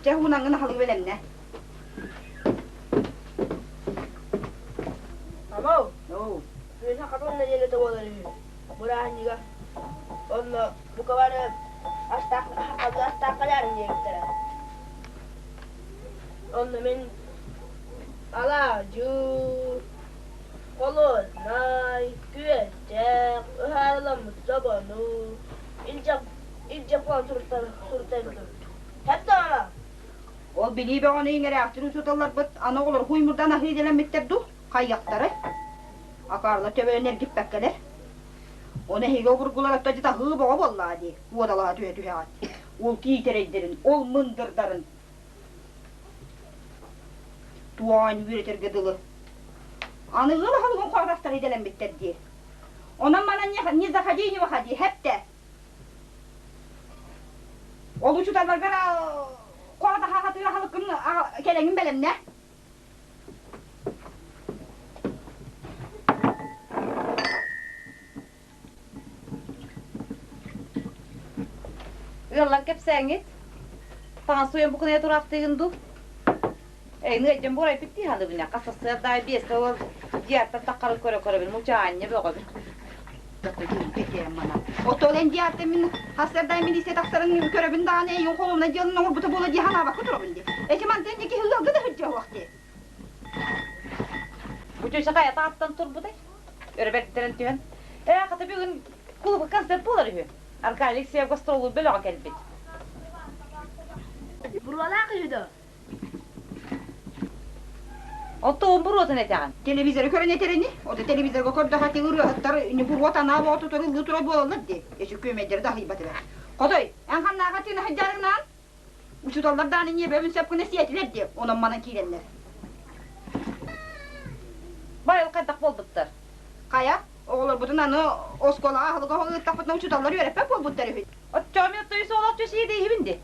Дьэ уунаҥҥын аһылыгы бэлэмнэ. Мамау, күөһэ хатан нэдиэлэтэ буолар үһү. Бырааһынньыга. Онно бука бары астаах астааххалаарын диэбиттэрэ. Онно мин алаадьы, холуоннай, күөстээх, ыһаарыламмыт собону илдьэ илдьэ буолан суруттарбытым. Хэп Ол билии бөҕөнү иҥэрээхтир учууталларбыт аны оҕолор хуймурдан аһыы идэлэммиттэр дуу, хайыахтарай? Акаарылар төбөлөрүн эргиппэккэлэр. Ону эһиги обургулар отто дьытаһыы боҕо буоллаа дии, уодалаһа түһэ-түһэҕит. Ол киитэрэйдэрин, ол мындырдарын туоҕан үөрэтэргэ дылы. Аны ыал аһылыгын хоотахтар идэлэммиттэр дии. Онон манан не заходи, не выходи, хэптэ. Ол учууталларгар хоотахаахатыыр аһылыккын кэлэҥин бэлэмнэ. Ыаллар кэпсээҥҥит? Таҥас сууйан букунайа тураахтыыгын дуу? Эйни ыалдьан буорайбыт дии саныыбын хас сарсыарда биэскэ ол дьиэттэн таххарын көрө-көрөбүн мучаанньа бөҕөбүн. Отол эн диэттэн мин хасырдай милиция тахсарын көрөбүн даҕаны эйин холумна дьыалын оҥорбута буола дии санаабакка турабын дии. Эти мантан дии киһи ыалга да сылдьыах дии. Бу чөчө хайа тааттан турбутай? Өрө бэрдэрэн түһэн. Ээ, хата бүгүн клубка концерт буолар үһү. Аркадий Алексеев гастроллуур бөлөҕө кэлбит. Буруолаах үһү дуо? Оттон буруотун этэҕин. Телевизоры көрөн этэрини, ото телевизорга көрдөхө ти ырыаһыттар буруот анаа боотутар ыллыы турар буолаллар дии. Эчи күөмэйдэри да аһыйбат эбэ. Хотой, эн ханнааҕа тыына сылдьарыҥнаан? Учууталлар дааны ньиэбэбин сөп гына сиэтилэр дии, онон манан киирэннэр. Байыл хайдах буолбуттар? Хайа, оҕолорбутун аны оскуолаҕа аһылык оһох ыыттахпытына учууталлар үөрэппэт буолбуттар үһү. Оччоҕо мен оттойу суолах түс иһи диэһибин дии.